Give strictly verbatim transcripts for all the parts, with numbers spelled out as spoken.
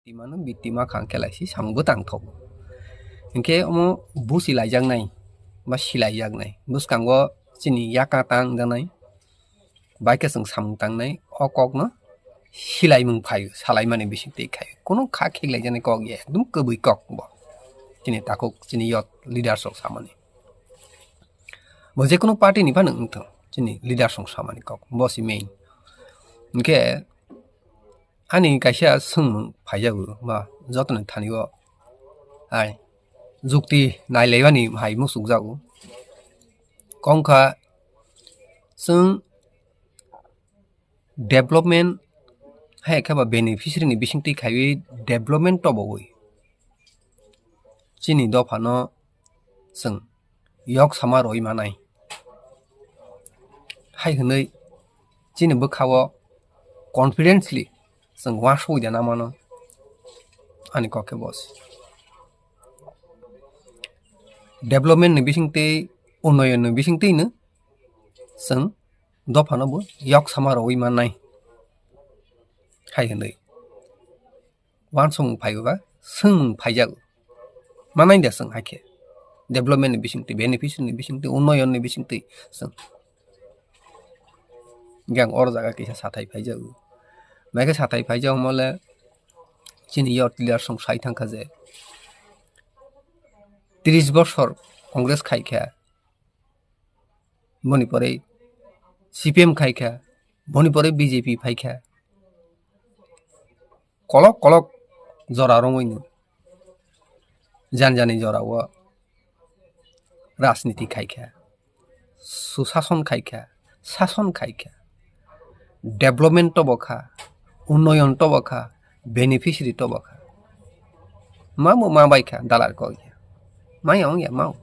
Mano biktima khang khe lai si samung bo tang thou. Hing khe omo busi lai jak nai, ba silai jak nai. Buskang wo chini yaka tang jak nai. Bai khe chwng samung tang nai, o kok no silaimung phai, salaimani bising twi khai. Kuno kha kheklai jak nai kok ya, ekdom kwbwi kok bo. Chini takhuk, chini youth leaders rok samani. Bo je kuno party ni phano wng thung, chini leaders rok samani kok, bo si main. Hing khe, ani kaisa swngmung phaijago, ba joto ni thani o, ai, jukti nailaimani hai muchukjago. Kong kha, chwng development hai khe ba beneficiary ni bising twi khaiwi development tobowi chini dopha no chwng yok sama roi manai hai hwnwi chini bwkha o confidently chwng uansugwi da na mano, ani kok khe bo se. Development ni bising twi, unnoyon ni bising twi no chwng dopha no bo yok sama roi manai hai hwnwi uansukmung phai ba, swngmung phaijago. Manai da chwng hai khe development ni bising twi, beneficiary ni bising twi, unnoyon ni bising twi chwng. Hing khe ang oro jaga kisa sathai phaijago. Mai khe sathai phaijago mo le chini youth leader song sai thang kha je tris bosor Congress khai kha, boni pore C P M khai kha, boni pore B J P phai kha. Kolok kolok jora romwi no jani jani jora o rajniti khai kha, susason khai kha, sason khai kha, development tobo kha, unnoyon tobo kha, beneficiary tobo kha. Ma bo ma bai kha, dalar kok ya. Maya ong ya, ma o.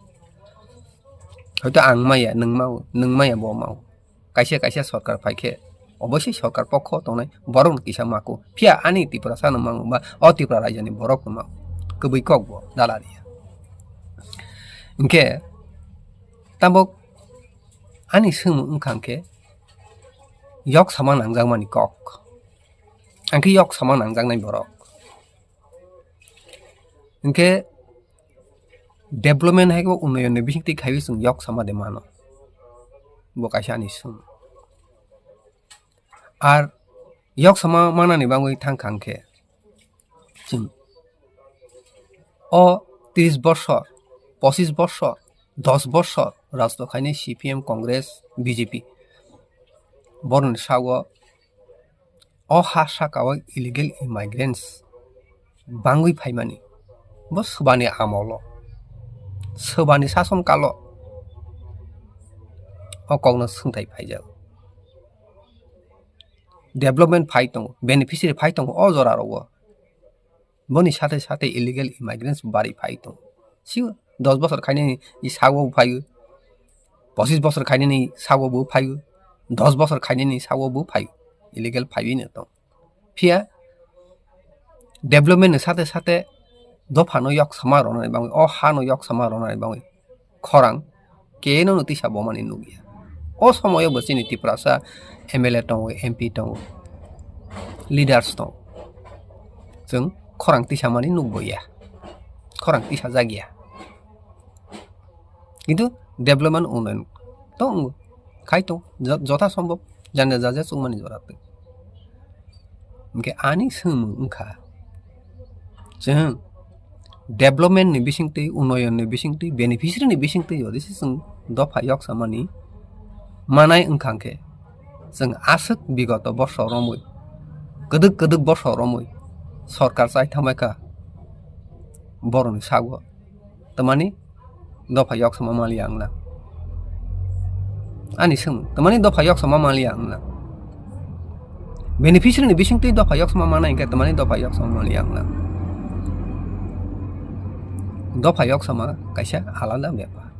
Hoito ang maya, nwng ma o, nwng maya, bo ma o. Kaisa kaisa sorkar phai khe, oboisoi sorkar pokho tongnai borok no kisa ma kho. Phiya ani Tiprasa no ma o ba, o Tripura raijo ni borok no ma o. Kwbwi kok bo, dalar ya. Hing khe, tabok ani swngmung wngkha hing khe, yok sama nangjakmani kok. Ang khe yok sama nangjaknai borok. Hing khe, development hai khe bo unnoyon ni bising twi khaiwi chwng yok sama de mano. Bo kaisa ani swng. Ar yok sama manani bagwi thang kha hing khe, chwng o tris bosor, pochis bosor, dos bosor rajdo khainai C P M, Congress, B J P. Boroni sago o ha saka o illegal immigrants bangwi phaimani. Bo swbani amolo, swbani sason kalo o kokno swngthai phaijago. Development phai tongo, beneficiary phai tongo o jora rogo. Boni sathe sathe illegal immigrants bari phai tongo. Si dos bosor khainani sago bo phai o, pochis bosor khainani sago bo phai o, dos bosor khainani sago bo phai o, illegal phaiwi no tong. Phiya development ni sathe sathe dopha no yok sama ronani bagwi, o ha no yok sama ronani bagwi khorang keno no tisa bomani nukya. O somoyo bo chini Tiprasa M L A tongo, M P tongo, leaders tongo. Chwng khorang tisamani nukboya. Khorang tisajak ya. Kintu development unnoyon tong khai tong, jo-, jotha sombhob janja jaja chukmani jora twi. Hingkhe ani swngmung wngkha, chwng development ni bisingtwi, unnoyon ni bisingtwi, beneficiary ni bisingtwi jodi se chwng dopha yoksamani manai wngkha hingkhe, chwng aswk bigoto borso romwi, kwdwk kwdwk borso romwi sorkar chai thangbai kha borokni sago. Tamani dopha yoksama manliya wngna. Ani swngmung, tamani dopha yoksama manliya wngna. Beneficiary ni bisingtwi dopha yoksama manai hingkhe tamani dopha yoksama manliya wngna. Dopha yoksama kaisa alada bepar.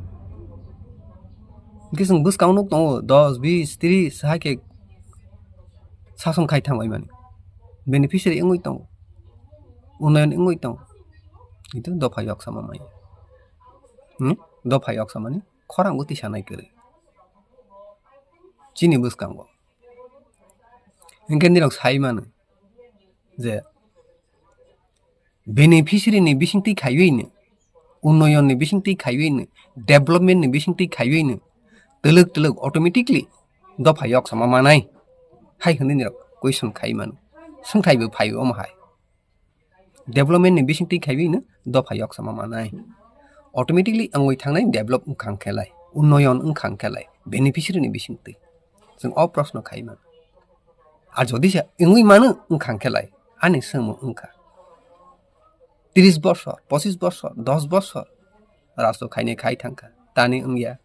Hingkhe chwng bwskang nuk tongo, dos, bis, tris, hai khe sason khai thangbai mani. Beneficiary wngwi tongo, unnoyon wngwi tongo. Kintu dopha yoksama manya. Hmm? Dopha yoksamani khorang bo tisa nai kwrwi. Chini bwskango. Hingkhe nirok sai mano je Beneficiary ni bisingtwi khaiwi no, unnoyon ni bisingtwi khaiwi no, development ni bisingtwi khaiwi no, twlwk twlwk automatically dopha yoksama manai hai hwnwi nirok question khai mano. Swngthai bo phai omo hai. Development ni bisingtwi khaiwi no dopha yoksama manai. Automatically wngwi thangnai develop wngkha hwnkhe lai, unnoyon wngkha hwnkhe lai, beneficiary ni bisingtwi. Chwng o proshno khai mano. Ar jodi se wngwi mano wngkha hwnkhe lai, ani swngmung wngkha. Tris bosor, pochis bosor, dos bosor rajto khainai khai thangkha, tani wngya.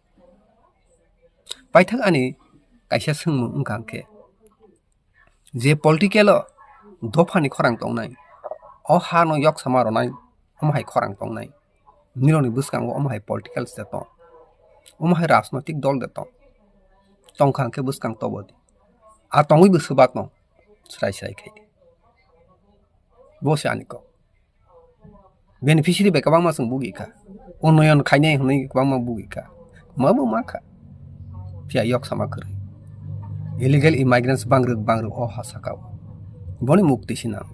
Paithak ani kaisa swngmung wngkha hwnkhe, je political o dophani khorang tongnai, o ha no yoksama ronai, omo hai khorang tongnai, nirokni bwskango omo hai political se tong, omo hai rajnoitik dol de tong, tongkha hwnkhe bwskang tobo di, a tongwi bo swba tong, srai srai khai di. Bo se ani kok. Beneficiary bai kwbangma chwng bugi kha. Unnoyon khainai hwnwi kwbangma bugi kha. Ma bo ma kha. Phiya yoksama kwrwi. Illegal immigrants bangrwk bangrwk o ha saka o. Boni mukti sinang.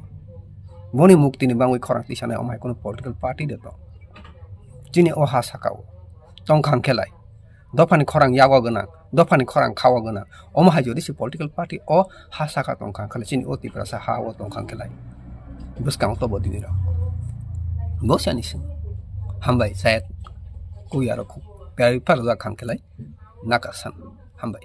Boni mukti ni bangwi khorang tisanai omo hai kono political party de tong. Chini o ha saka o. Tongkha hwnkhe lai. Dophani khorang yago gwnang, dophani khorang khao gwnang. Omo hai jodi se political party o ha saka tongkha hwnkhe lai, chini o Tiprasa ha o tongkha hwnkhe lai. Bwskang tobo dini rok. Bo se ani sing. Hambai, chaya kuyarok khu. Pari pharjak kha hwnkhe lai. Nakasan. Hambai.